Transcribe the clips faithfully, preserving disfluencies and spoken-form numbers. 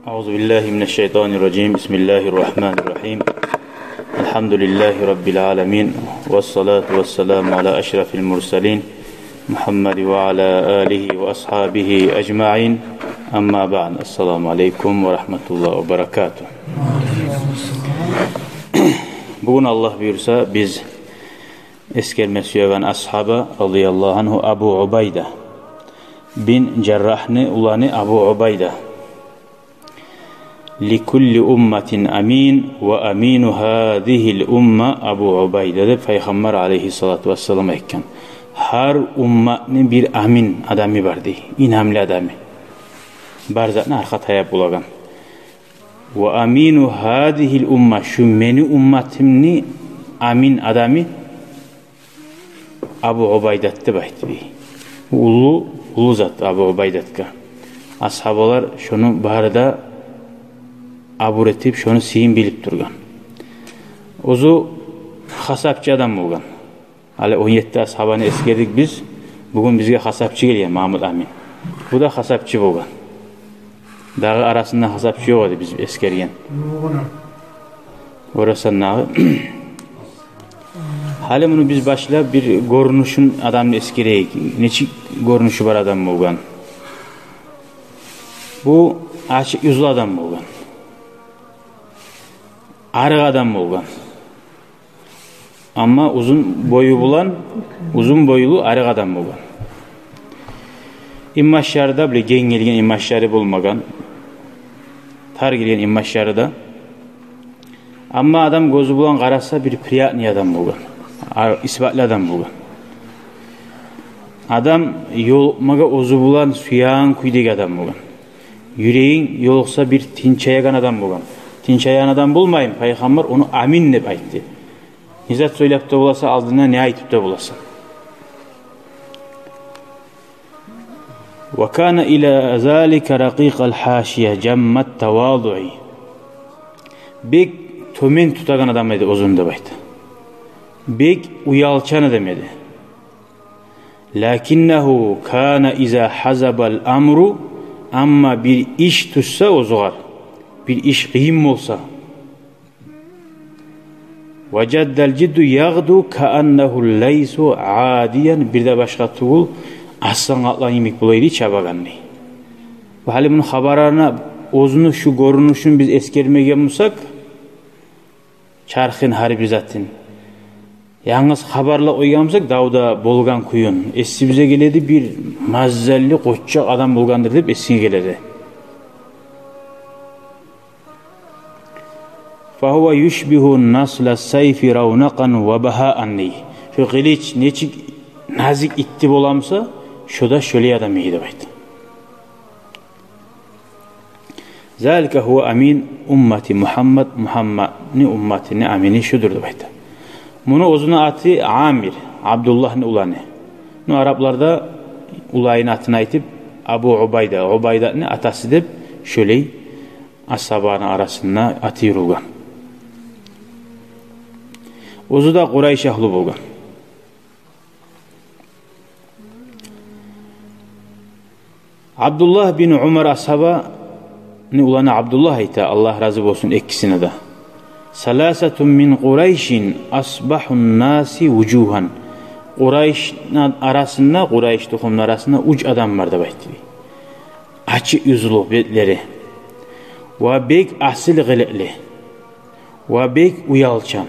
أعوذ بالله من الشيطان الرجيم. بسم الله الرحمن الرحيم. الحمد لله رب العالمين، والصلاة والسلام على أشرف المرسلين محمد وعلى آله وأصحابه أجمعين. أما بعد. السلام عليكم ورحمة الله وبركاته. Бугюн, Аллагь буюрса, биз эсгерме сюеген асгьаба, радияллагьу ангьу, Абу Убайда бин Жаррагьны уланы Абу Убайда. «Ликулли умматин амин ва амину гьазигьил умма Абу Убайда», — деп Пайхаммар, алайгьиссалату вассалам, айтгъан. Гьар умматны бир амин адамы бар, дей, инамлы адамы. Бар затны аркъа таяп болагъан. «Ва амину гьазигьил умма», шу мени умматымны амин адамы Абу Убайдат деп айтды, дей. Уллу, уллу зат Абу Убайдатгъа. Асгьабалар шону бары да абур этип, шону сыйын билип тургъан. Оьзю хасапчы адам болгъан. Гьали он етти асгьабаны эсгердик биз. Бугюн бизге хасапчы гелген, Магьмуд Амин. Бу да хасапчы болгъан. Дагъы арасында хасапчы ёкъ эди биз эсгерген. Орасан дагъы. Гьали муну биз башлап бир гёрюнюшюн адамны эсгерейик. Нечик гёрюнюшю бар адам болгъан? Бу ачыкъ юзлю адам болгъан. Арыкъ адам болгъан. Амма узун бою булан, узун бойлу, арыкъ адам болгъан. Инбашлары да, биле, генг гелген инбашлары болмагъан. Тар гелген инбашлары да. Амма адам гёзю булан къараса, бир приятный адам болгъан. А, исбатлы адам болгъан. Адам ёлукъмагъа оьзю булан сюеген кюйдеги адам болгъан. Юрегинг ёлукъса, бир тынчаягъан адам болгъан. Тынчаягъан адам болмайын, Пайхаммар ону амин деп айтды. Не зат сёйлеп де боласан, алдына не айтып да боласан. «Ва кана ила залика ракъикъал гьашия, жаммат тавадуи». Бек тёмен тутагъан адам эди оьзюн деп айта. Бек уялчан адам эди. «Лакиннагьу кана иза гьазабал амру», амма бир иш тюшсе оьзюгер, бир иш къыйын болса, «ва жаддал жидду ягъду кааннагьу лайсу адиян», бир де башгъа тюгюл, аслан-къаплан йимик бола эди чабагъанны. Ва гьали муну хабарларына оьзюню шу гёрюнюшюн биз эсгермеген бусакъ, чархын, гьар бир затын янгыз хабарлап къойгъан бусакъ, давда болгъан кююн, эсибизге геледи, бир мазаллы, къоччакъ адам болгъандыр деп эсинге геледи. «Фагьува юшбигьу насла сайфи равнакъан ва багьаан», — дей. Шо къылыч нечик назик итти боламса, шо да шолай адам эди деп айта. «Залика гьува амин уммати Мугьаммад», Мугьаммадны умматыны амини шудур деп айта. Муну оьзюню аты Амир, Абдуллагьны уланы. Ну, арапларда уланын атын айтып, Абу Убайда, Убайдатны атасы деп, шолай асгьабаны арасында аты юрюлген. Оьзю де Къурайш агьлу болгъан. Абдуллагь бин Умар асгьабаны уланы Абдуллагь айта, Аллагь рази болсун экисине де: «Саласатун мин Къурайшин асбагьун наси вужугьан». Къурайшны арасында, Къурайш тухумну арасында уьч адам бар деп айтды. Ачыкъ юзлю бетлери, ва бек асил къылыкълы, ва бек уялчан.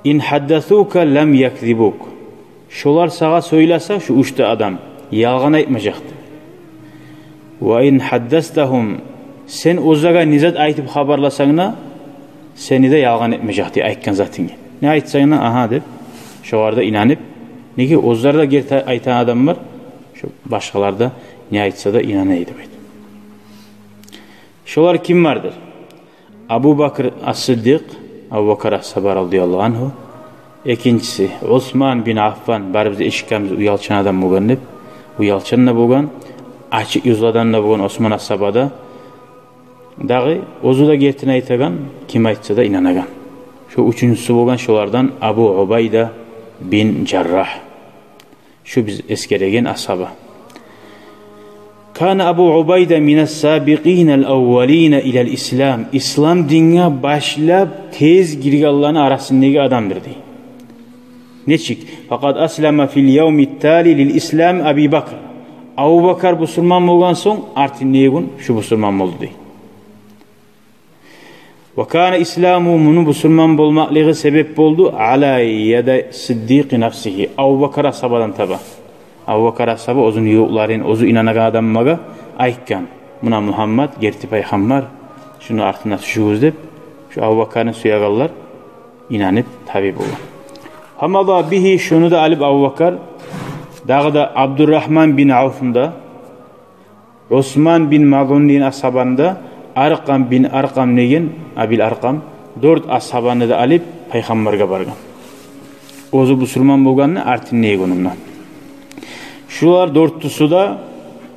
«Ин гьаддасука лам якзибук». Шолар сагъа сёйлесе, шу уьч де адам, ялгъан айтмажакъ. «Ва ин гьаддастагьум», сен оьзлеге не зат айтып хабарласанг да, сени де ялгъан этмежек дей айтгъан затынгны. Не айтсанг да, агьа деп, шогъар да инанып, неге оьзлер де герти айтагъан адамлар, шо башгъалар да не айтса да инана эди деп айта. Шолар кимлердир? Абу Бакр ас-Сиддикъ, Абу Бакр асгьаба радияллагьу ангьу. Экинчиси Усман бин Аффан, барыбыз да эшитгенбиз, уялчан адам болгъан деп. Уялчан да болгъан, ачыкъ юзлю адам да болгъан Усман асгьаба да. Дагъы оьзю де гертини айтагъан, ким айтса да инанагъан. Шо уьчюнчюсю болгъан шолардан Абу Убайда бин Жаррагь. Шу биз эсгереген асгьаба. Кана Абу Убайда мина ссабикъина ль-аввалина ила ль-ислам. Ислам динге башлап тез гиргенлени арасындагъы адамдыр дей. Нечик? Факъад аслама фи ль-явми т-тали ли ль-ислам Аби Бакр. Абу Бакр бусурман болгъан сонг, артындагъы гюн шу бусурман болду дей. Ва кана исламугьу, муну бусурман болмакълыгъы себеп болду, ала ядай Сиддикъи нафсигьи, Абу Бакр асгьабадан таба. Абу Бакр асгьаба оьзюню ювукъларын, оьзю инанагъан адамлагъа айтгъан: «Муна Мугьаммад герти пайхаммар, шуну артына тюшюгюз», — деп. Шу Абу Бакрны сюегенлер инанып табиъ болгъан. Фамада бигьи, шуну да алып Абу Бакр, дагъы да Абдуррагьман бин Авфну да, Осман бин Мазъун деген асгьабаны да, Аркъам бин Аркъам деген, Абил Аркъам, дёрт асгьабаны да алып пайхаммаргъа баргъан. Оьзю бусурман болгъанны артындагъы гюнюнде. Шулар дёртюсю де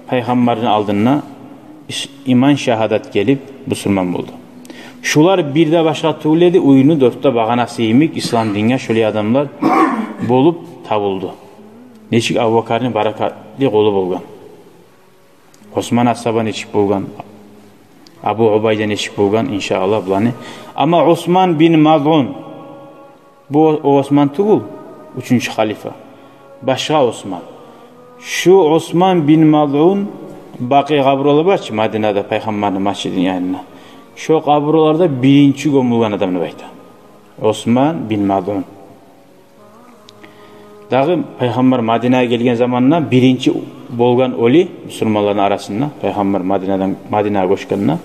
пайхаммарны алдында иш-, иман шагьадат гелип бусурман болду. Шулар бир де башгъа тюгюл эди, уьюню дёрт де багъанасы йимик ислам динге шолай адамлар болуп табулду. Нечик Абу Бакрны баракатлы къолу болгъан. Осман асгьаба нечик болгъан, Абу Убайда нечик болгъан, иншааллагь, буланы. Амма Осман бин Мазъун, бу о Осман тюгюл, уьчюнчю халифа. Башгъа Осман. Шу Осман бин Мазъун Бакъи къабурлары бар чы Мадинада, пайхаммарны межитини янында. Шо къабурларда биринчи гёмюлген адам деп айта. Осман бин Мазъун. Дагъы пайхаммар Мадинагъа гелген заманда биринчи болгъан оьлю бусурманланы арасында, пайхаммар Мадинадан, Мадинагъа гёчгенде,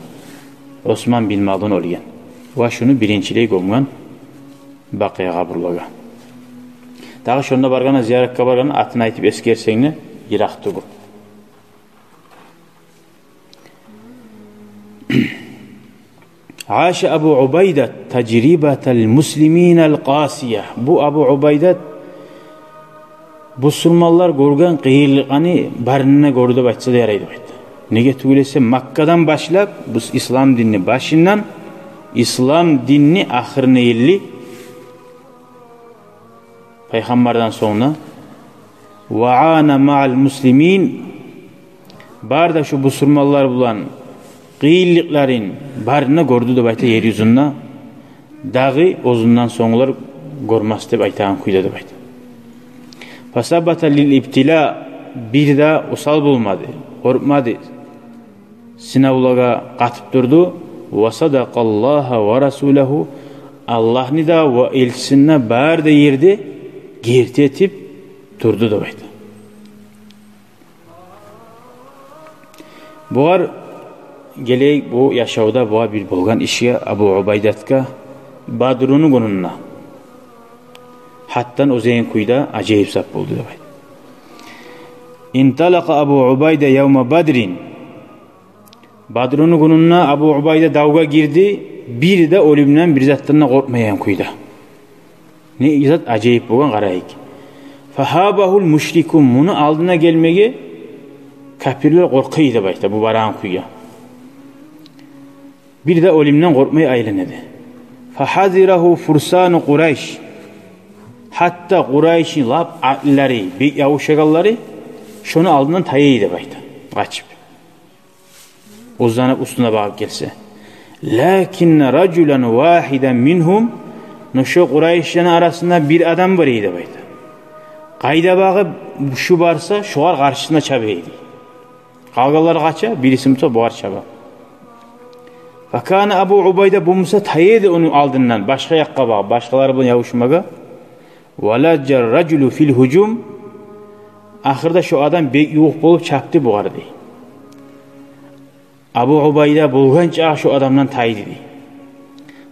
Осман бин Мазъун оьлген. Ва шуну биринчилей гёмген Бакъи къабурлагъа. Дагъы шонда баргъанда, зияратгъа баргъанда, атын айтып эсгерсенг де, йыракъ тюгюл. Аша Абу Убайда тажрибатал муслиминал къасия. Бу Абу Убайда бусурманлар гёрген къыйынлыкъланы барын да гёрдю деп айтса да ярай деп айта. Неге тюгюл эсе, Маккадан башлап, бу ислам динни башындан ислам динни ахырына ерли, пайхаммардан сонг да, ва ана маал муслимин, бары да шу бусурманлар булан къыйынлыкъларын барын да гёрдю деп айта ер юзюнде, дагъы оьзюнден сонгулар гёрмес деп айтагъан кюйде деп айта. Фасабата лил ибтила, бир де осал болмады, къоркъмады. Сынавлагъа къатып турду. Ва садакъаллагьа ва расулагьу, Аллагьны да ва элчисин де бары да ерде герти этип турду деп айта. Бугъар гелейик, бу яшавда бугъар бир болгъан ишге, Абу Убайдатгъа, Бадруну гюнюнде. Гьаттан оьзен кюйде ажайып зат болду деп айта. Инталакъа Абу Убайда явма Бадрин. Бадруну гюнюнде Абу Убайда давгъа гирди, бир де оьлюмден, бир затдан да къоркъмайгъан кюйде. Не зат ажайып болгъан, къарайыкъ. Фагьабагьул мушрикун, муну алдына гелмеге капирлер къоркъа эди деп айта, бу барагъан кюйге. Бир де оьлюмден къоркъмай айлана эди. Фагьазирагьу фурсану Къурайш. Гьатта Къурайшны лап атлылары, бек ябушагъанлары шону алдындан тая эди деп айта, къачып. Оьзлени уьстюне багъып гелсе. Лакинна ражулан вагьидан мингьум, но шо Къурайшланы арасында бир адам бар эди деп айта. Къайда багъып шу барса, шогъар къаршысына чаба эди. Къалгъанлар къача, бириси буса бугъар чаба. Факана Абу Убайда, бу буса тая эди ону алдындан, башгъа якъгъа багъып, башгъалар булан ябушмагъа. Ва лажжар ражулу фил гьужум. Ахырда шо адам бек ювукъ болуп чапды бугъар дей. Абу Убайда болгъан чакъы шо адамдан тайды дей.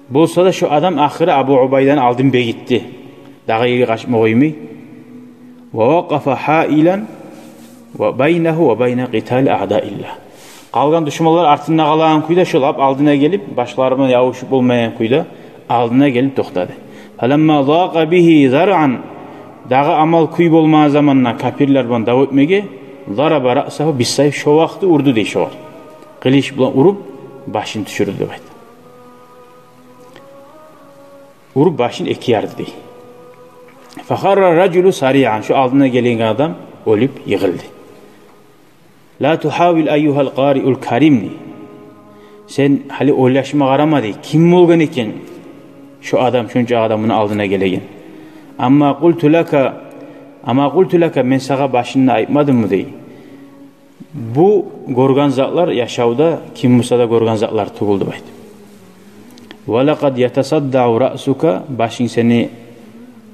Болса да шо адам ахыры Абу Убайданы алдын бегитди. Дагъы ерге къачма къоймай. Ва вакъафа гьаилан ва байнагьу ва байна къитали аъдаиллагь. Къалгъан душманлар артында къалагъан кюйде, шо лап алдына гелип, башгъалар булан ябушуп болмайгъан кюйде алдына гелип токътады. Фаламма закъа бигьи заран, дагъы амал кюй болмагъан заманда капирлер булан дав этмеге, зараба раъсагьу биссайф, шо вакъти урду дей шогъар. Къылыч булан уруп, башын тюшюрдю деп айта. Уруп, башын эки ярды дей. Фахарра ражулу сариан, шо алдына гелген адам оьлюп йыгъылды. «Ла тухавил, айюгьал къариул карим», — дей. «Сен гьали ойлашма къарама, — дей, — ким болгъан экен шо адам, шонча адам муну алдына гелеген. Амма къулту лака, амма къулту лака, мен сагъа башында айтмадыммы, — дей, — бу гёрген затлар яшавда ким буса да гёрген затлар тюгюл», — деп айтып. «Ва лакъад ятасаддау раъсука, башынг сени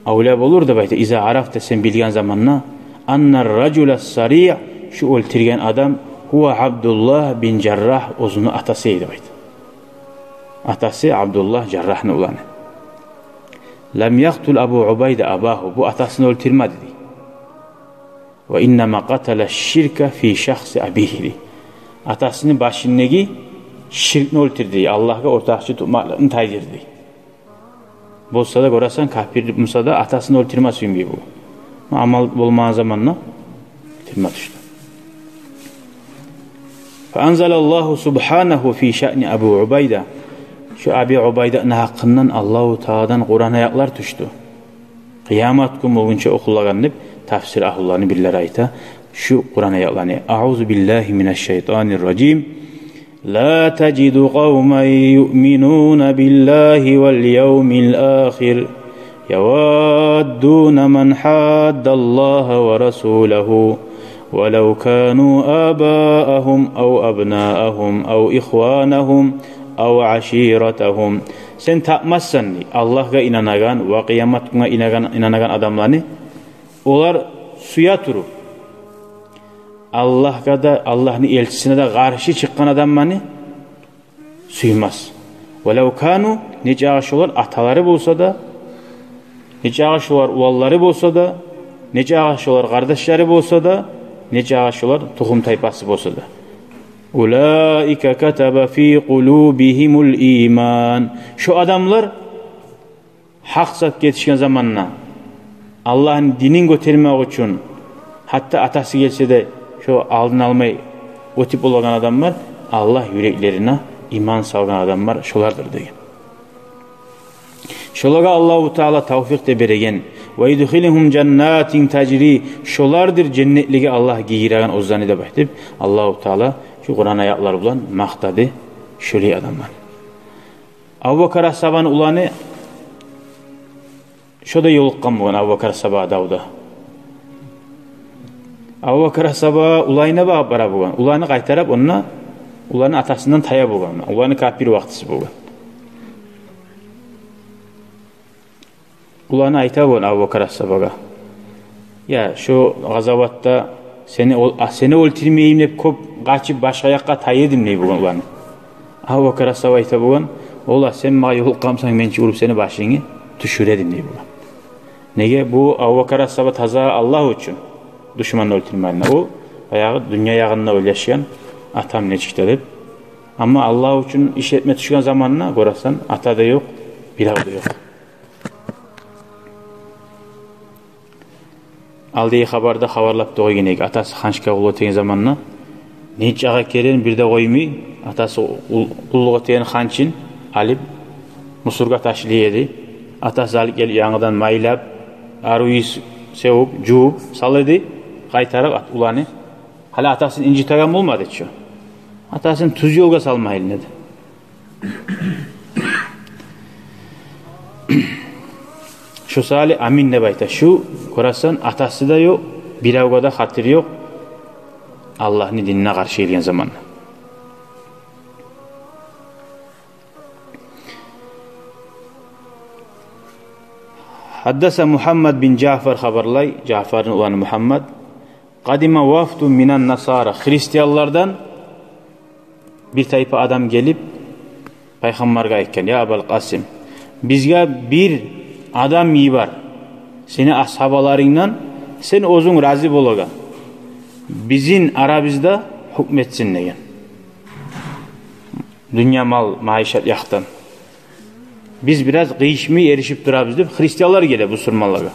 авлия болур, — деп айта, — иза арафта, сен билген заманда, анна ражула сариъ, шу оьлтюрген адам, гьува Абдуллагь бин Жаррагь, оьзюню атасы эди», — деп айта. Атасы Абдуллагь Жаррагьны уланы. «Лам якътул Абу Убайда абагьу, бу атасын оьлтюрмеди, — дей. — Ва иннама къатала ширка фи шахси абигьи, — дей. — Атасыны башындагъы ширкни оьлтюрдю, — дей. — Аллагьгъа ортакъчы тутмакълыкъны тайдырды, — дей. — Болса да, гёресен, капир буса да, атасын оьлтюрме сюймей бу. Амал болмагъан заманда оьлтюрме тюшдю». Фа анзалаллагьу субгьанагьу фи шаъни Аби Убайда. Шу Аби Убайданы гьакъындан Аллагьу Тааладан Къуран аятлар тюшдю. Къыямат гюн болгъунча охулагъан деп тафсир агьлуланы бирлери айта шу Къуран аятланы. Аузу биллагьи минаш шайтанир ражим. Ла тажиду къавман юъминуна биллагьи вал явмил ахир яваддуна ман хьаддаллагьа ва расулагьу, валав кану абаагьум ав абнаагьум ав ихванагьум ав аширатагьум. Сен тапмассан, дей, Аллагьгъа инанагъан ва къыямат гюнге инагъан, инанагъан адамланы, олар сюе туруп, Аллагьгъа да, Аллагьны элчисине де къаршы чыкъгъан адамланы сюймес. Валав кану, нечакъы шолар аталары болса да, нечакъы шолар уланлары болса да, нечакъы шолар къардашлары болса да, нечакъы шолар тухум-тайпасы болса да. Улаика катаба фи къулубигьимул иман. Шо адамлар гьакъ затгъа етишген заманда, Аллагьны динин гётермек учун, гьатта атасы гелсе де, шо алдын алмай оьтюп болагъан адамлар, Аллагь юреклерине иман салгъан адамлар шолардыр деген. Шолагъа Аллагьу Таала тавфикъ де береген. Ва юдхилугьум жаннатин тажри, шолардыр женнетлеге Аллагь гийиреген оьзлени деп айтып, Аллагьу Таала шу Къуран аятлар булан макътады шолай адамланы. Абубакар асгьабаны уланы шо да ёлукъгъан болгъан Абубакар асгьабагъа давда. Абубакар асгьаба уланына багъып бара болгъан. Уланы къайтарып, онда уланы атасындан тая болгъан. Уланы капир вакътиси болгъан. Уланы айта болгъан Абубакар асгьабагъа: «Я, шо къазаватда сени ол-, а, сени оьлтюрмейим деп кёп къачып башгъа якъгъа тая эдим», — дей болгъан уланы. Абубакар асгьаба айта болгъан: «Ола, сен магъа ёлукъгъан бусанг, мен чи уруп сени башынгны тюшюр эдим», — дей болгъан. Неге? Бу Абубакар асгьаба таза Аллагь учун душманны оьлтюрмегенде, о баягъы дюнья ягъында ойлашгъан, атам нечик де деп. Амма Аллагь учун иш этме тюшген заманда, гёресен, ата да ёкъ, бирев де ёкъ. Алдагъы хабарда хабарлап да къойгъан эдик, атасы ханчгъа къуллукъ этеген заманда нечакъы керен бир де къоймай, атасы къул-, къуллукъ этеген ханчын алып, мусоргъа ташлай эди. Атасы алып гелип, янгыдан майлап, арив ийис сёгюп, жувуп сала эди, къайтарып ат-, уланы. Гьали атасын инжитеген болмады чы. Атасын тюз ёлгъа салма айлана эди. Шо саялы амин деп айта. Шу, гёресен, атасы да ёкъ, биревге де хатири ёкъ Аллагьны динине къаршы гелген заманда. Хьаддаса Мухаммад бин Жаъфар, хабарлай, Жаъфарны уланы Мухаммад. Къадима вафдун минан насара. Христианлардан бир тайпа адам гелип, пайхаммаргъа айтгъан: «Я Абал Къасим, бизге бир адам йибер сени асгьабаларынгдан, сен оьзюнг рази болагъан, бизин арабызда гьукму этсин», — деген. Дюнья мал, маишат якъдан. Биз бираз къыйышмай эришип турабыз деп, христианлар геле бусурманлагъа.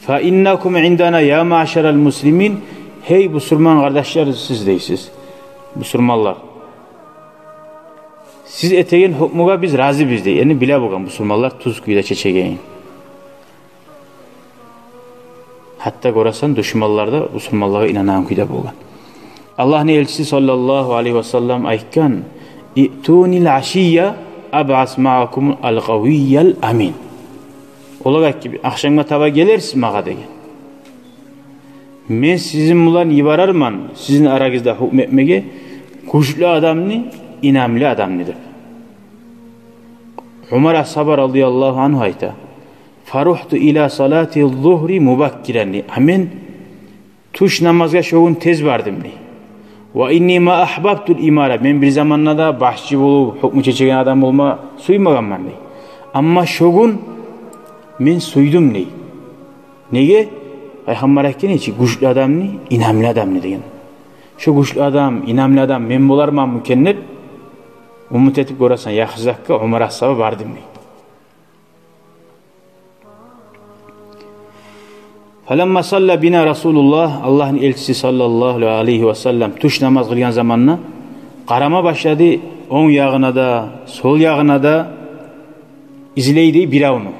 «Фа иннакум индана, я маъшарал муслимин», гьей бусурман къардашлар, сиз дейсиз, бусурманлар. Сиз этеген гьукмугъа биз разибиз дей. Яни биле болгъан бусурманлар тюз кюйде чечегенин. Гьатта гёресен, душманлар да бусурманлагъа инанагъан кюйде болгъан. Аллагьны элчиси саллаллагьу алайгьи васаллам айтгъан: «Иътунил ашийя абъас маъакумул къавийял амин». Олагъа айтгъан: «Ахшамгъа таба гелерсиз магъа, — деген. — Мен сизин булан йиберермен сизин арагъызда гьукму этмеге гючлю адамны, инамлы адамны», — деп. Умар асгьаба радияллагьу ангьу айта: «Фарухту ила салати зугьри мубаккиран», — дей. «А мен тюш намазгъа шо гюн тез бардым», — дей. «Ва инни ма агьбабтул имара», мен бир заманда да башчы болуп, гьукму чечеген адам болма сюймегенмен, дей. «Амма шо гюн мен сюйдюм», — дей. Неге? Пайхаммар айтгъан эди чи, гючлю адамны, инамлы адамны деген. Шо гючлю адам, инамлы адам мен боларманмы экен деп, умут этип, гёресен, яхшы затгъа Умар асгьаба бардым, дей. «Фаламма салла бина Расулуллагь», Аллагьны элчиси саллаллагьу алайгьи васаллам тюш намаз къылгъан заманда къарама башлады онг ягъына да, сол ягъына да, излей, дей, биревню.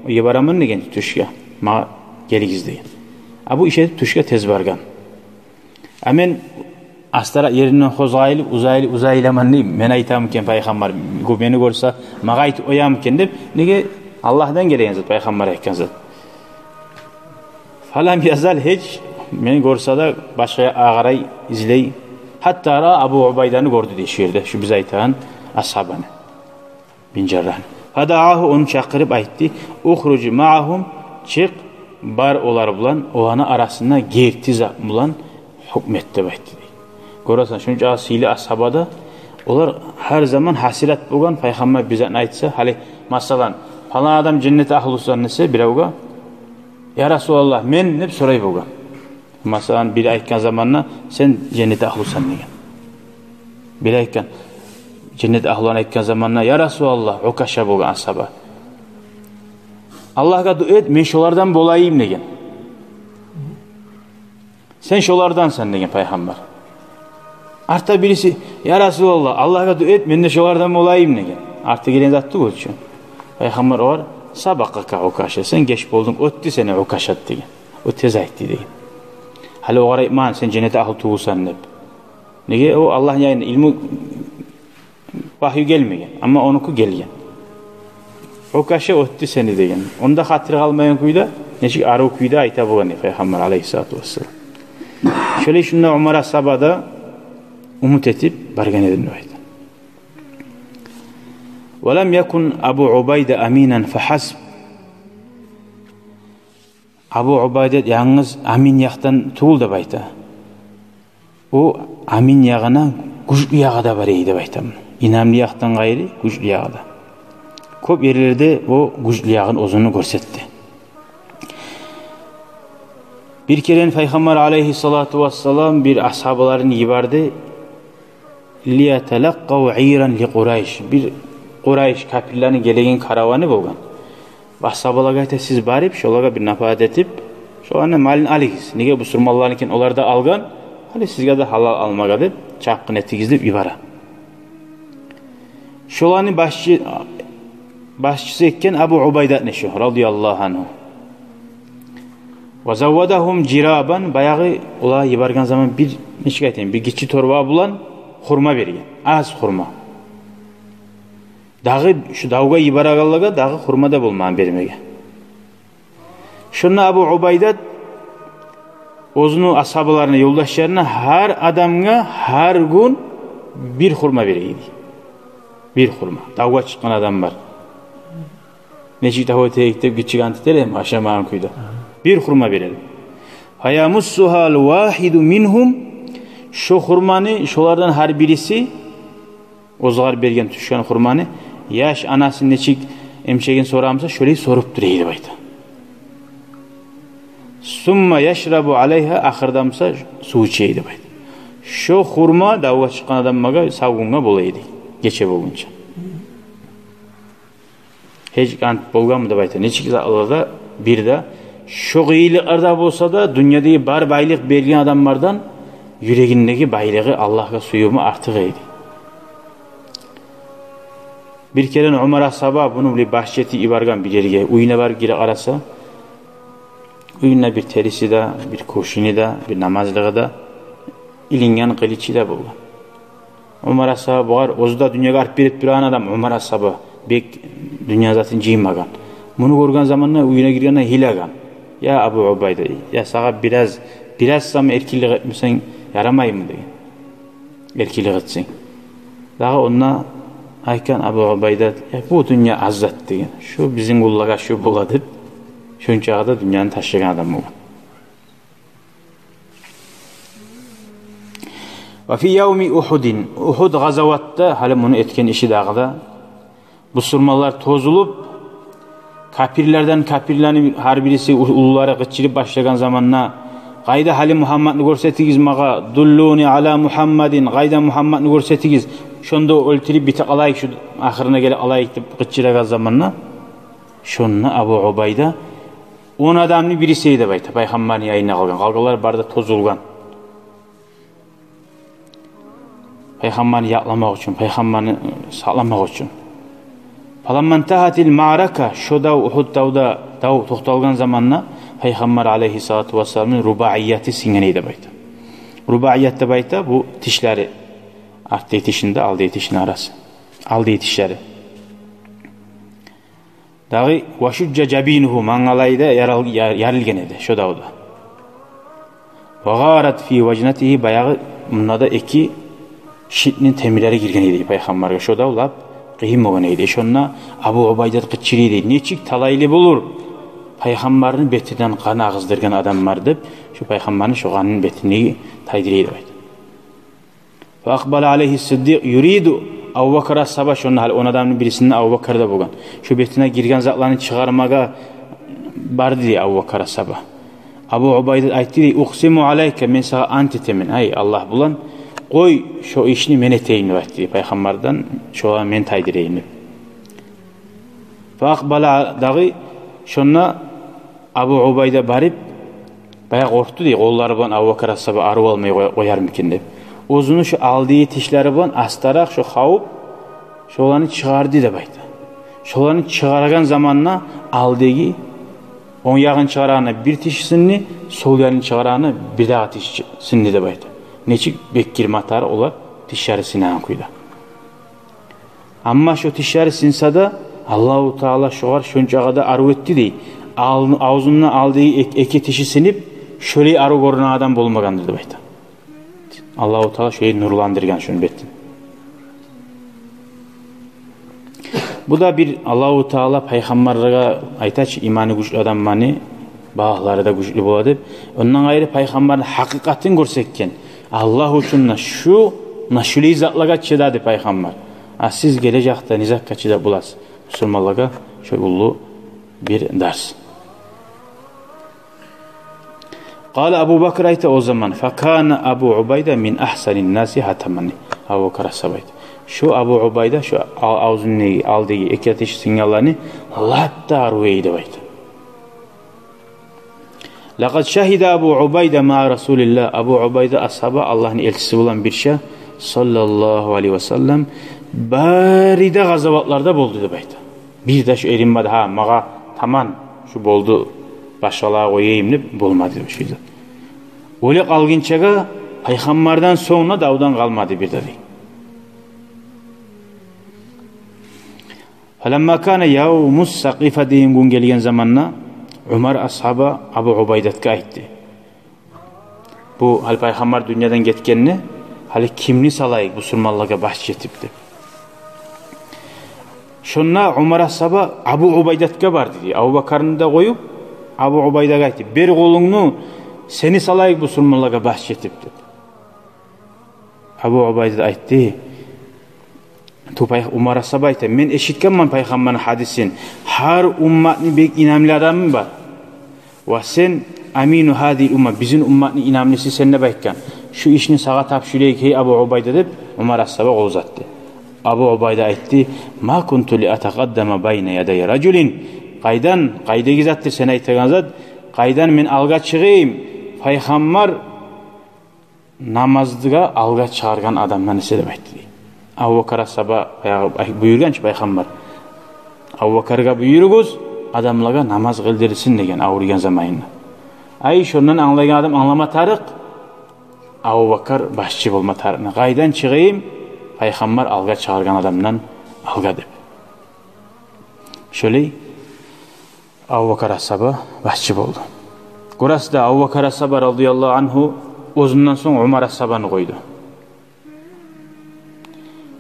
«Йиберемен, — деген, — тюшге, магъа гелигиз», — деген. А бу иш этип тюшге тез баргъан. «А мен астаракъ еримден къозгъалып, узайылып, узайыламан, — дей, — мен айтамы экен, пайхаммар, гё-, мени гёрсе, магъа айтып къоямы экен», — деп. Неге? Аллагьдан гелеген зат, пайхаммар айтгъан зат. «Фалам язал», гьеч, мени гёрсе де, башгъа якъгъа къарай, излей. «Гьатта раа Абу Убайданы гёрдю», — дей, шу ерде, шу биз айтагъан асгьабаны. Бин Жаррагьны. «Фадаагьу», ону чакъырып айтды: «Ухруж маъагьум, чыкъ, бар олар булан, оланы арасында герти зат булан гьукму эт», — деп айтды, дей. Гёресен, шунча сыйлы асгьаба да, олар гьар заман гьасирет болгъан, пайхаммар бир затны айтса, гьали, масала, палан адам женнет агьлусан десе биревге, «Я Расулаллагь, мен?» — деп сорай болгъан. Масала, бири айтгъан заманда, «Сен женнет агьлусан», — деген. Бири айтгъан, женнет агьлуну айтгъан заманда, «Я Расулаллагь», Укаша болгъан асгьаба, «Аллагьгъа дуа эт, мен шолардан болайым», — деген. «Сен шолардансан», — деген пайхаммар. Артда бириси, «Я Расулаллагь, Аллагьгъа дуа эт, мен де шолардан болайым», — деген. Артда гелген зат тюгюл чю. Пайхаммар огъар: «Сабакъака Укаша, сен геч болдунг, оьтдю сени Укаша», — деген. О тез айтды, деген. Гьали огъар айтмагъан, «Сен женнет агьлу тюгюлсен», — деп. Неге? О Аллагьны янындан илму, вагью гелмеген. Амма онуки гелген. «Укаша, оьтдю сени», — деген. Онда хатири къалмайгъан кюйде, нечик арив кюйде айта болгъан эди пайхаммар алайгьиссалату вассалам. Шолай шунда Умар асгьаба да умут этип баргъан эдим деп айта. «Ва лам якун Абу Убайда аминан фагьасб». Абу Убайда янгыз амин якъдан тюгюл деп айта. О амин ягъына гючлю ягъы да бар эди деп айта. Инамлы якъдан къайры гючлю ягъы да. Кёп ерлерде о гючлю ягъын оьзюню гёрсетди. Бир керен пайхаммар алайгьиссалату вассалам бир асгьабаларын йиберди. «Лияталакъкъав иран ли Къурайш». Бир Къурайш, капирлени гелеген караваны болгъан. Асгьабалагъа айта: «Сиз барып, шолагъа бир напагьат этип, шоланы малын алыгъыз. Неге, бусурманланыкен, олар да алгъан, гьали сизге де гьалал алмагъа деп, чапгъын этигиз», — деп йибере. Шоланы башчы-, башчысы этген Абу Убайдатны шо, радияллагьу ангьу. «Ва заввадагьум жирабан», баягъы олагъа йиберген заман бир, нечик айтайым, бир гиччи торба булан хурма берген. Аз хурма. Дагъы шу давгъа йиберегенлеге дагъы хурма да болмагъан бермеге. Шонда Абу Убайдат оьзюню асгьабаларына, ёлдашларына, гьар адамгъа гьар гюн бир хурма бере эди. Бир хурма. Давгъа чыкъгъан адам бар. Нечик дав этейик деп, гиччи ант этер эми ашамагъан кюйде. Бир хурма бере эди. «Фаямуссугьал вагьиду мингьум», шо хурманы, шолардан гьар бириси, оьзюгер берген, тюшген хурманы, яш анасын нечик эмчегин сорамса, шолай соруп тура эди деп айта. «Сумма яшрабу алайгьа», ахырда буса сув иче эди деп айта. Шо хурма давгъа чыкъгъан адамлагъа сав гюнге бола эди, гече болгъунча. Гьеч ант болгъанмы деп айта. Нечик затлар да бир де, шо къыйынлыкъларда болса да, дюньядагъы бар байлыкъ берген адамлардан юрегиндеги байлыгъы, Аллагьгъа сююмю артыкъ эди. Бир керен Умар асгьаба буну бир башчы этип йиберген бир ерге, уьюне барып гире къараса, уьюнде бир териси де, бир кёшюню де, бир намазлыгъы да, илинген къылычы да болгъан. Умар асгьаба бугъар, оьзю де дюньягъа арт берип турагъан адам, Умар асгьаба, бек дюнья затын жыймагъан. Муну гёрген заманда уьюне гиргенде йылагъан. «Я Абу Убайда, — дей, — я сагъа бираз, бираз сама эркинлик этмесенг ярамаймы?» — деген. «Эркинлик этсенг». Дагъы онда айтгъан Абу Убайда: «Я, бу дюнья аз зат, — деген. — Шу бизин къуллагъа шу бола», — деп, шончагъы да дюньяны ташлагъан адам болгъан. Ва фи явми Ухудин, Ухуд къазаватда, гьали муну этген иши дагъы да, бусурманлар тозулуп, капирлерден капирлени гьар бириси, у-, уллулары къычырып башлагъан заманда: «Къайда гьали Мугьаммадны, гёрсетигиз магъа, дуллуни ала Мугьаммадин, къайда Мугьаммадны, гёрсетигиз, шонда оьлтюрюп бите къалайыкъ шу ахырына геле къалайыкъ», — деп къычырагъан заманда, шонда Абу Убайда он адамны бириси эди деп айта, пайхаммарны янында къалгъан. Къалгъанлар бары да тозулгъан. Пайхаммарны якъламакъ учун, пайхаммарны, э, сакъламакъ учун. Фаламма интагьатил маърака, шо дав, Ухуд давда, дав токъталгъан заманда, пайхаммар алейгьиссалату вассаламны рубаияты сынгъан эди деп айта. Рубаият деп айта, бу тишлери, артдагъы тишини де, алдагъы тишини арасы. Алдагъы тишлери. Дагъы, ва шужжа жабинугьу, мангалайы да ярыл-, я-, ярылгъан эди шо давда. Ва гъарат фи важнатигьи, баягъы мунда да эки шитни темирлери гирген эди пайхаммаргъа. Шо дав лап къыйын болгъан эди. Шонда Абу Убайда къычыра эди: «Нечик талайлы болур пайхаммарны бетинден къан агъыздыргъан адамлар», — деп, шо пайхаммарны шо къанын бетинден тайдыра эди деп айта. Фа акъбала алейгьи Сиддикъ юриду, Абубакар асгьаба, шонда гьали он адамны бирисинде Абубакар да болгъан. Шо бетине гирген затланы чыгъармагъа барды дей Абубакар асгьаба. Абу Убайда айтды дей: «Укъсиму алейка, мен сагъа ант этемен, гьай Аллагь булан, къой, шо ишни мен этейим», — деп айтды дей, пайхаммардан шоланы мен тайдырайым деп. Фа акъбала, дагъы шонда Абу Убайда барып, баягъы къоркъду дей, къоллары булан Абубакар асгьаба арив алмай къоя-, къоярмы экен деп. Оьзюню шо алдагъы тишлери булан астаракъ шо хавуп, шоланы чыгъарды деп айта. Шоланы чыгъаргъан заманда алдагъы, онг ягъын чыгъаргъанда бир тиши сынды, сол ягъын чыгъаргъанда бир дагъы тиши сынды деп айта. Нечик бек гирме тарыкъ олар тишлери сынагъан кюйде. Амма шо тишлери сынса да, Аллагьу Таала шогъар шончакъы да арив этди дей. Ал-, авзунда алдагъы эк-, эки тиши сынып, шолай арив гёрюнеген адам болмагъандыр деп айта. Аллагьу Таала шолай нурландыргъан шону бетин. Бу да бир Аллагьу Таала пайхаммарлагъа айта чы, иманы гючлю адамланы балагьлары да гючлю бола деп. Ондан къайры пайхаммарны гьакъыкъатын гёрсетген. Аллагь учун на шу, на шулай затлагъа чыдады пайхаммар. А сиз гележекде не затгъа чыдап боласыз? Бусурманлагъа шо уллу бир дарс. Къала Абу Бакр, айта о заман: «Факана Абу Убайда мин агьсанин наси гьатаман». Абу Бакр асгьаба айта: «Шу Абу Убайда, шу а-, авзундагъы, алдагъы эки тиши сынгъанланы лап да арив эди», — деп айта. «Лакъад шагьида Абу Убайда ма Расулиллагь». Абу Убайда асгьаба Аллагьны элчиси булан бирче, саллаллагьу алайгьи ва саллам, бары да къазаватларда болду деп айта. Бир де шу эринмеди, гьа, магъа таман, шу болду, башгъалагъа къояйым деп болмады деп шу зат. Оьле къалгъынчагъа пайхаммардан сонг да давдан къалмады бир де дей. «Фаламма кана явмус сакъифа» деген гюн гелген заманда Умар асгьаба Абу Убайдатгъа айтды. Бу гьали пайхаммар дюньядан гетгенде, гьали кимни салайыкъ бусурманлагъа баш этип деп. Шонда Умар асгьаба Абу Убайдатгъа барды дей. Абу Бакрны да къоюп, Абу Убайдагъа айтды: «Бер къолунгну, сени салайыкъ бусурманлагъа баш этип», — деп. Абу Убайда айтды, ту пай-, Умар асгьаба айта: «Мен эшитгенмен пайхаммарны гьадисин. Гьар умматны бек инамлы адамы бар. Ва сен амину гьазигьил умма, бизин умматны инамлысы сен деп айтгъан. Шу ишни сагъа тапшурайыкъ, гьей Абу Убайда», — деп Умар асгьаба къол узатды. Абу Убайда айтды: «Ма кунту ли атакъаддама байна ядай ражулин». Къайдан, къайдагъы затдыр сен айтагъан зат, къайдан мен алгъа чыгъайым пайхаммар намазгъа алгъа чыгъаргъан адамдан эсе деп айтды дей. Абу Бакр асгьаба баягъы ай-, буюргъан чы пайхаммар: «Абу Бакргъа буюругъуз, адамлагъа намаз къылдырсын», — деген авруйгъан заманында. Ай, шондан англайгъан адам англама тарыкъ. Абубакар башчы болма тарыкъ. Къайдан чыгъайым, Пайхаммар алгъа чыгъаргъан адамдан алгъа деп. Шолай Абубакар асгьаба башчы болду. Гёресиз де, Абубакар асгьаба, радияллагьу ангьу, оьзюнден сонг Умар асгьабаны къойду.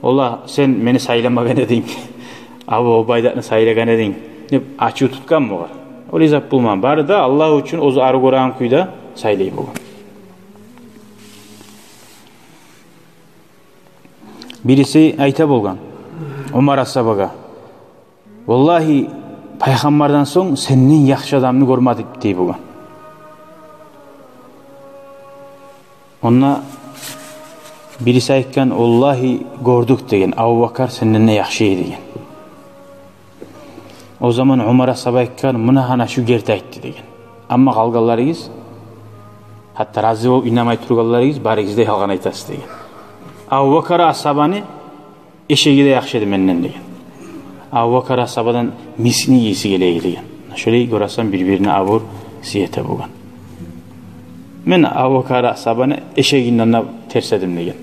«Валлагь, сен мени сайламагъан эдинг, Абу Убайдатны сайлагъан эдинг», — деп ачув тутгъан бугъар. Олай зат болмагъан. Бары да Аллагь учун оьзю арив гёреген кюйде сайлай болгъан. Бириси айта болгъан Умар асгьабагъа: «Валлагьи, Пайхаммардан сонг сенден яхшы адамны гёрмедик», — дей болгъан. Онда бириси айтгъан: «Валлагьи, гёрдюк, — деген, — Абубакар сенден де яхшы эди», — деген. О заман Умар асгьаба айтгъан: «Муна гьана шу герти айтды», — деген. «Амма къалгъанларыгъыз, гьатта рази болуп инамай тургъанларыгъыз, барыгъыз да ялгъан айтасыз», — деген. «Абубакар асгьабаны эшеги де яхшы эди менден», — деген. «Абубакар асгьабадан мискни ийиси геле эди», — деген. Шолай гёресен, бир-бирине абур сие эте болгъан. «Мен Абубакар асгьабаны эшегинден де терс эдим», — деген.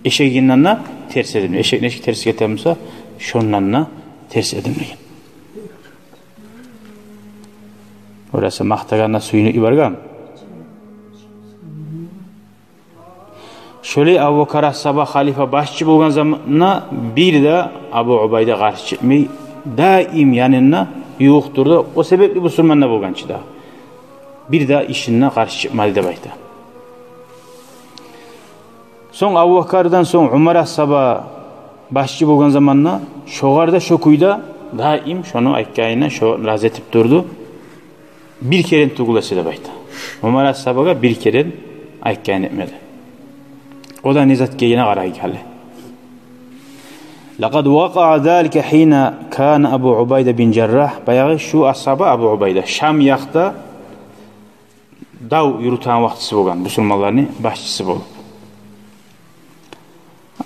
«Эшегинден де терс эдим. Эшек нечик терс гете буса, шондан да терс эдим», — деген. Гёресен, макътагъанда сююнюп йиберген. Шолай Абубакар асгьаба халифа, башчы болгъан заманда бир де Абу Убайда къаршы чыкъмай, даим янында ювукъ турду. О себепли бусурман да болгъан чы дагъы. Бир де ишинде къаршы чыкъмады деп айта. Сонг Абубакардан сонг Умар асгьаба башчы болгъан заманда шогъар да шо кюйде даим шону айтгъанына шо рази этип турду. Бир керен тюгюл эсе деп айта. Умар асгьабагъа бир керен айтгъанын этмеди. О да не зат экенине къарайыкъ гьали. «Лакъад вакъаа залика гьина кана Абу Убайда бин Жаррагь». Баягъы шу асгьаба Абу Убайда Шам якъда дав юрютеген вакътиси болгъан, бусурманланы башчысы болуп.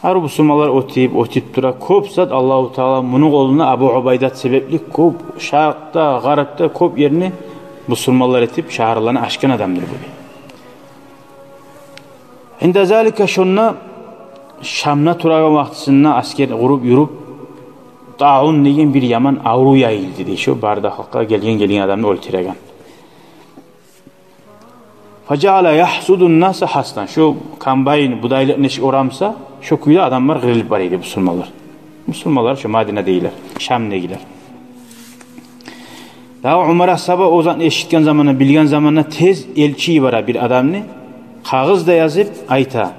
Арив бусурманлар оьтюп, оьтюп тура. Кёп зат Аллагьу Таала муну къолуна, Абу Убайдат себепли кёп, шаркъда, гъарбда кёп ерни бусурманлар этип, шагьарланы ачгъан адамдыр бу, дей. Инда залика, шонда Шамда турагъан вакътисинде аскер къуруп юрюп, таун деген бир яман аврув яйылды, дей. Шо бары да халкъгъа, гелген-гелген адамны оьлтюреген. «Фажаала яхсуду ннаса хасдан». Шо комбайн будайлыкъ нечик орамса, шо кюйде адамлар къырылып бара эди, бусурманлар. Бусурманлар шо Мадинадагъылар, Шамдагъылар. Дагъы Умар асгьаба о затны эшитген заманда, билген заманда тез элчи йибере бир адамны, къагъыз да язып айта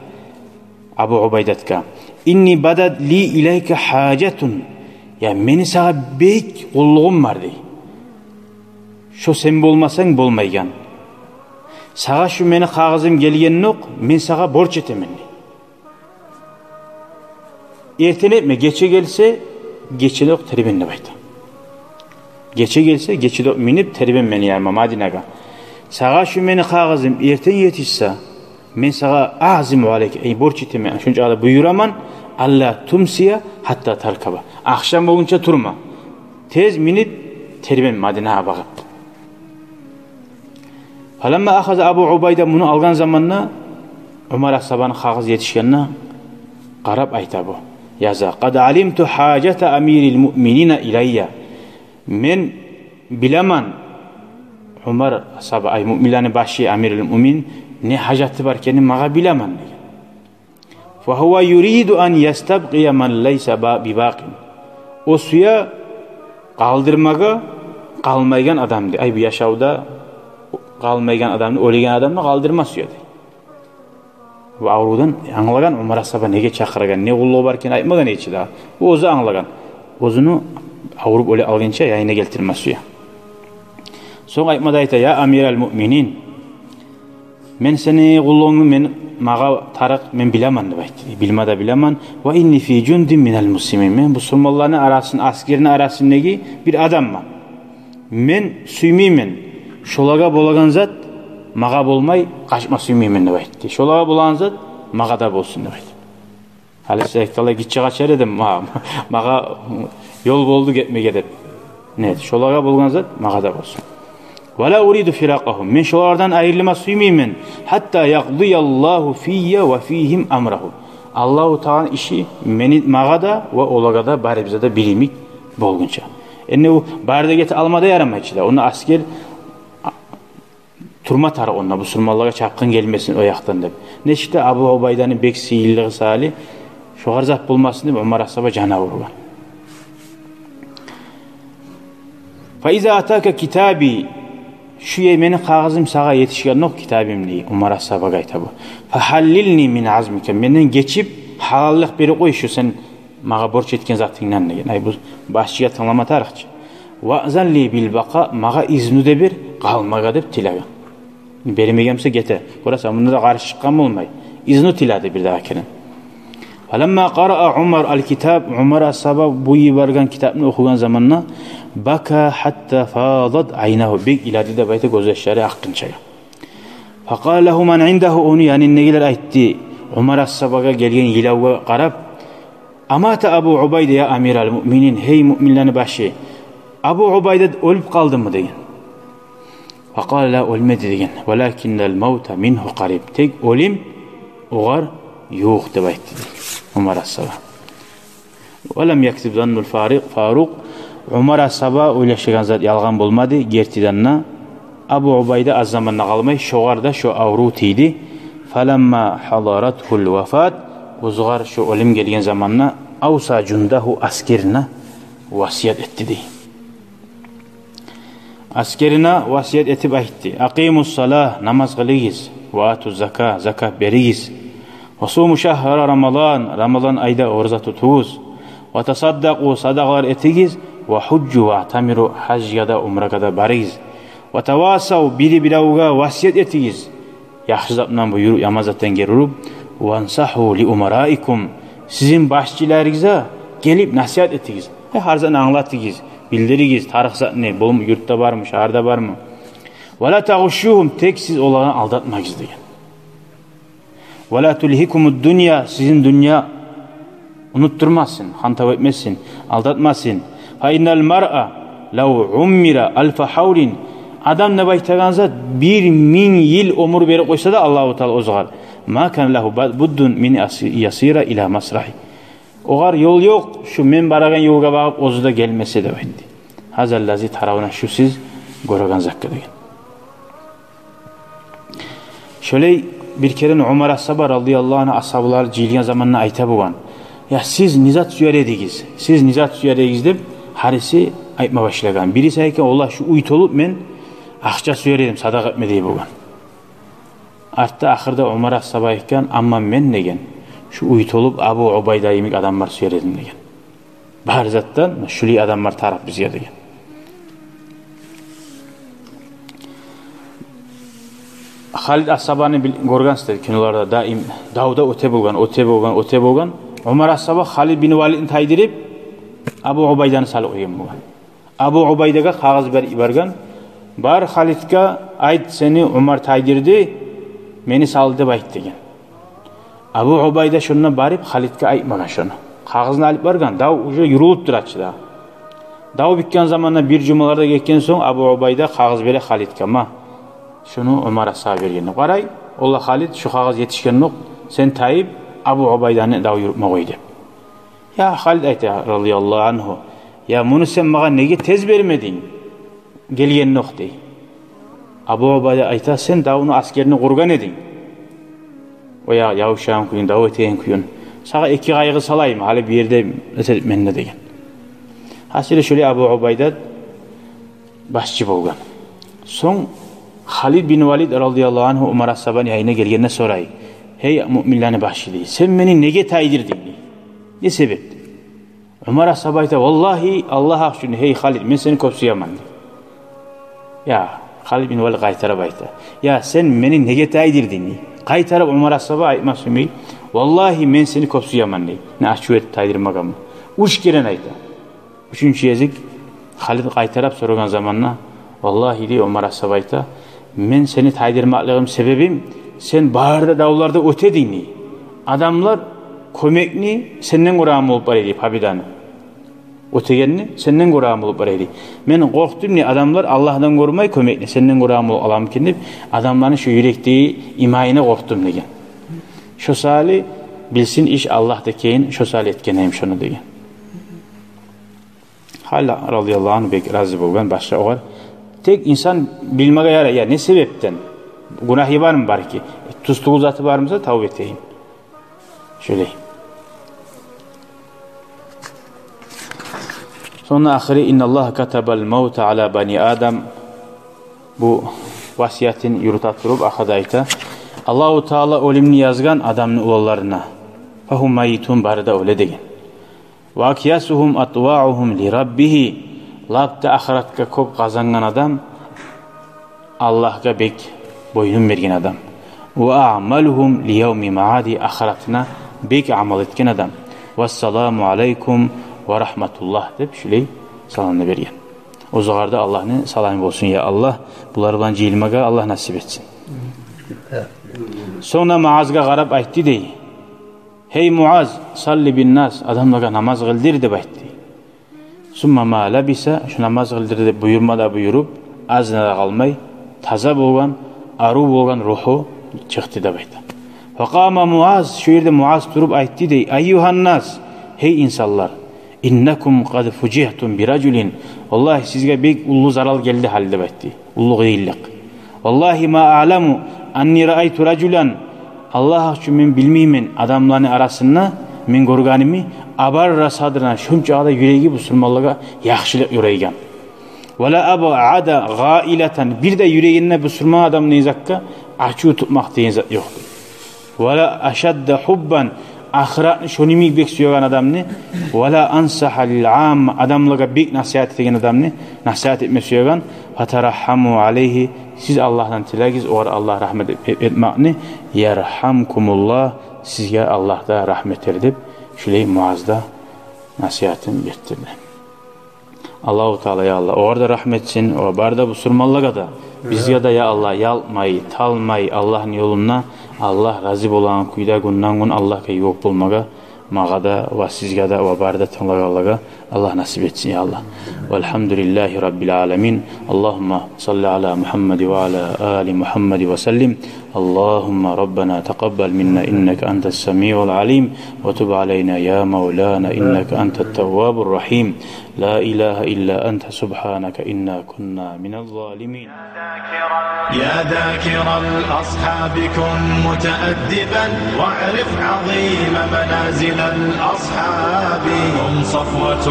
Абу Убайдатгъа: «Инни бадат ли илайка хажатун». «Я, мени сагъа бек къуллугъум бар, — дей. — Шо сен болмасанг болмайгъан. Сагъа шу мени къагъызым гелгендокъ, мен сагъа борч этемен, — дей. — Эртен этме, гече гелсе, гечедокъ тербен», — деп айта. «Гече гелсе, гечедокъ минип тербен мени яныма, Мадинагъа. Сагъа шу мени къагъызым эртен етишсе, мен сагъа азиму алайка, эй, борч этемен, шунча да буюраман, алла тумсия хатта таркаба. Ахшам болгъунча турма. Тез минип тербен Мадинагъа багъып». Фаламма ахаза Абу Убайда, муну алгъан заманда, Умар асгьабаны къагъыз етишгенде, къарап айта бу, яза: «Къад алимту хажата амирил муъминина илайя». Мен билемен, Умар асгьаба, ай, муъминлени башы, амирул муъмин, не гьажаты бар экенин магъа, билемен, деген. «Фагьува юриду ан ястабкъия ман лайса ба-, бибакъин». О сюе къалдырмагъа къалмайгъан адамны, ай, бу яшавда къалмайгъан адамны, оьлеген адамны къалдырма сюе, дей. Бу аврувдан англагъан Умар асгьаба неге чакъыргъан, не къуллугъу бар экенин айтмагъан эди чи дагъы. Бу оьзю англагъан. Оьзюню авруп оьле алгъынча янына гелтирме сюе. Сонг айтма да айта: «Я амирал муъминин, мен сени къуллугъунгну, мен, магъа тарыкъ, мен билемен, — деп айтды. — Билме де билемен. Ва инни фи жундин минал муслимин. Мен бусурманланы арасын, аскерни арасындагъы бир адамман. Мен сюймеймен, шолагъа болагъан зат магъа болмай, къачма сюймеймен, — деп айтды. — Шолагъа болагъан зат магъа да болсун», — деп айтды. Гьали сен айтгъанлай гиччи къачар эдим, ма-, магъа ёл болду гетмеге деп. Нет, шолагъа болгъан зат магъа да болсун. Ва ла уриду фиракъагьум. Мен шолардан айрылма сюймеймен. Гьатта якъдияллагьу фийя ва фигьим амрагьу. Аллагьу Тааланы иши мени, магъа да ва олагъа да, барыбызгъа да бир йимик болгъунча. Энни о бары да гете алма да ярамай чы да. Онда аскер турма тарыкъ онда, бусурманлагъа чапгъын гелмесин о якъдан деп. Нечик де Абу Убайданы бек сыйлылыгъы саялы, шогъар зат болмасын деп Умар асгьаба жан авругъан. Фа иза атака китаби, шу е-, мени къагъызым сагъа етишгендокъ, китабым, дей, Умар асгьабагъа айта бу. Фа гьаллилни мин азмика, менден гечип, гьалаллыкъ берип къой шу сен магъа борч этген затынгдан деген. Ай, бу башчыгъа тынглама тарыкъ чы. Ва азан ли бил бакъа, магъа изну де бер къалмагъа деп тилеген. Бермеген буса гете. Гёресен, мунда да къаршы чыкъгъан болмай. Изну тиледи бирдагъы керен. Фаламма къараа Умар ал китаб, Умар асгьаба бу йиберген китапны охугъан заманда, бака гьатта фадат айнагьу, бек йылады деп айта, гёзьяшлары акъгъынча. Факъала лагьу ман индагьу, ону янындагъылар айтды, Умар асгьабагъа гелген йылавгъа къарап, амата Абу Убайда я амирал муъминин, гьей муъминлени башы, Абу Убайда оьлюп къалдымы деген. Факъала ла, оьлмеди деген. Валакиннал мавта мингьу къариб, тек оьлюм огъар ювукъ деп айтды дей Умар асгьаба. Ва лам якзиб заннул Фарукъ, Фарукъ, Умар асгьаба ойлашагъан зат ялгъан болмады, гертиден де Абу Убайда аз заманда къалмай, шогъар да шо аврув тийди. Фаламма гьадаратгьул вафат, оьзюгъар шо оьлюм гелген заманда, авса жундагьу, аскерине васият этди дей. Аскерине васият этип айтды: акъимус салагь, намаз къылыгъыз, ва атуз закагь, закат беригиз, ва суму шагьра Рамазан, Рамазан айда ораза тутугъуз, ва тасаддакъу, садагъалар этигиз, ва гьужжу ва атамиру, гьажгъа да, умрагъа да барыгъыз, ва тавасав, бири-биревге васият этигиз, яхшы затдан буюруп, яман затдан гери уруп, вансагьу ли умараикум, сизин башчыларыгъызгъа гелип насигьат этигиз. Э, гьар затны англатыгъыз, билдиригиз, тарыкъ затны, болму, юртда бармы, шагьарда бармы. Ва ла тагъушшугьум, тек сиз оланы алдатмагъыз деген. Ва ла тулгьикумуд дунья, сизин дюнья унутдурмасын, хантав этмесин, алдатмасын. Фа иннал маръа лав уммира алфа гьавлин, адам деп айтагъан зат бир минг йыл оьмюр берип къойса да Аллагьу Таала оьзюгъар, ма кана лагьу буддун мин яси-, ясира ила масрагьи, огъар ёл ёкъ шу мен барагъан ёлгъа багъып оьзю де гелмесе деп айтды. Гьаза ллази таравна, шу сиз гёреген затгъа деген. Шолай бир керен Умар асгьаба радияллагьу ангьу асгьабалар жыйылгъан заманда айта болгъан: я, сиз не зат сюер эдигиз, сиз не зат сюер эдигиз деп, гьариси айтма башлагъан. Бириси айтгъан: валлагь, шу уьй толуп мен акъча сюер эдим садакъа этме дей болгъан. Артда ахырда Умар асгьаба айтгъан: амма мен, деген, шу уьй толуп Абу Убайда йимик адамлар сюер эдим деген. Бар затдан шулай адамлар тарыкъ бизге деген. Халид асгьабаны бил-, гёргенсиздир, киноларда даим давда оьте болгъан, оьте болгъан, оьте болгъан. Умар асгьаба Халид бин Валидни тайдырып, Абу Убайданы салып къойгъан болгъан. Абу Убайдагъа къагъыз берип йиберген: бар Халидге айт, сени Умар тайдырды, мени салды деп айт деген. Абу Убайда шонда барып Халидге айтмагъан шону. Къагъызны алып баргъан, дав уже юрюлюп тура чы дагъы. Дав битген заманда бир жумалар да гетген сонг Абу Убайда къагъыз бере Халидге: ма, шуну Умар асгьаба берген. Къарай, валлагь, Халид, шу къагъыз етишгендокъ, сен тайып, Абу Убайданы дав юрютме къой деп. Я, Халид айта радияллагьу ангьу: я, муну сен магъа неге тез бермединг? Гелгендокъ, дей. Абу Убайда айта: сен давну, аскерни къургъан эдинг. О я-, явушагъан кююн, дав этеген кююн. Сагъа эки къайгъы салайым, гьали бу ерде этедим мен де деген. Гьасили, шолай Абу Убайда башчы болгъан. Сонг Халид бин Валид радияллагьу ангьу Умар асгьабаны янына гелгенде сорай: гьей, муъминлени башы, дей, сен мени неге тайдырдынг, дей. Не себеп? Умар асгьаба айта: валлагьи, Аллагь гьакъ учун, гьей Халид, мен сени кёп сюемен, дей. Я, Халид бин Валид къайтарып айта: я, сен мени неге тайдырдынг, дей. Къайтарып Умар асгьаба айтма сюймей: валлагьи, мен сени кёп сюемен, дей. Не ачув этип тайдырмагъанман. Уьч керен айта. Уьчюнчю гезик Халид къайтарып сорагъан заманда: валлагьи, дей, Умар асгьаба айта, мен сени тайдырмакълыгъым себебим, сен бары да давларда оьте эдинг, дей. Адамлар кёмекни сенден къорагъан болуп бара эди, победаны. оьтегенни сенден гёре амал болуп бара эди. Мен къоркъдум, не адамлар Аллагьдан гёрмей кёмекни, сенден гёре амал болуп аламы экен деп, адамланы шо юрекдеги имайына къоркъдум деген. Шо саялы билсин иш Аллагьда экенин, шо саялы этген эдим шону деген. Гьали радияллагьу ангьу бек рази болгъан башгъа огъар. Тек инсан билмеге ярай, я не себепден? Гюнагьы бармы, бар ки? Тюз тюгюл заты бармы буса, тавба этейим. Шолай. Сонг ахыры: «Инналлагьа катабал мавта ала бани Адам». Бу васиятын юрюте туруп, ахырда айта: «Аллагьу Таала оьлюмню язгъан адамны уланларына. Фагьум майитун, бары да оьле», – деген. «Ва акъясугьум атвагьугьум ли раббигьи». Лап да ахыратгъа кёп къазангъан адам, Аллагьгъа бек бойнун берген адам. «Ва аъмалугьум ли явми маъади», ахыратына бек амал этген адам. «Вассаламу алайкум ва рагьматуллагь», – деп шулай саламны берген. Оьзюгер де Аллагьны саламы болсун, я Аллагь, булар булан жыйылмагъа Аллагь насип этсин. Сонг Муазгъа къарап айтды дей: «Гьей Муаз, салли бин нас, адамлагъа намаз къылдыр», – деп айтды. «Сумма ма лабиса», шо намаз къылдыр деп буюрма да буюруп, азына да къалмай, таза болгъан, арив болгъан руху чыкъды деп айта. «Факъама Муаз», шо ерде Муаз туруп айтды дей: «Айюгьан нас, гьей инсанлар, иннакум къад фужигьтум би ражулин, валлагьи, сизге бек уллу зарал гелди гьали», – деп айтды. Уллу къыйынлыкъ. «Валлагьи ма аъламу анни раайту ражулан». Аллагь учун, мен билмеймен адамланы арасында мен гёргеними, абарра садран, шончакъы да юреги бусурманлагъа яхшылыкъ ёрайгъан. «Ва ла абгъада гъаилатан», бир де юрегинде бусурман адам деген затгъа ачув тутмакъ деген зат ёкъ. «Ва ла ашадда хуббан», ахыратны шону йимик бек сюеген адамны. «Ва ла ансагьа лил амма», адамлагъа бек насигьат этеген адамны, насигьат этме сюеген. «Фатарагьгьаму алайгьи», сиз Аллагьдан тилегиз огъар Аллагь рагьмат эт-, эт-, этмекни. «Яргьамкумуллагь», сизге Аллагь да рагьмат этер деп, шулай Муаз да насигьатын гетдирди. Аллагьу Таала, я Аллагь, огъар да рагьмат этсин, о бары да бусурманлагъа да, бизге де, я Аллагь, ялкъмай, талмай, Аллагьны ёлунда Аллагь рази болагъан кюйде гюнден-гюн Аллагьгъа ювукъ болмагъа магъа да ва сизге де ва бары да тынглагъанлагъа Аллагь насип этсин, я Аллагь. Валгьамдулиллагьи раббил аламин. Аллагьумма салли ала Мугьаммад ва ала али Мугьаммад ва саллим. اللهم ربنا تقبل منا إنك أنت السميع العليم، وتب علينا يا مولانا إنك أنت التواب الرحيم. لا إله إلا أنت سبحانك إنا كنا من الظالمين. يا ذاكر الأصحاب كن متأدبا، واعرف عظيم منازل الأصحاب. هم صفوة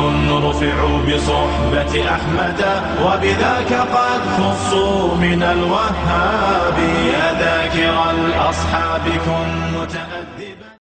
رفعوا بصحبة أحمد، وبذاك قد خصوا من الوهاب. يا ذاكر الأصحاب كن متأدبا.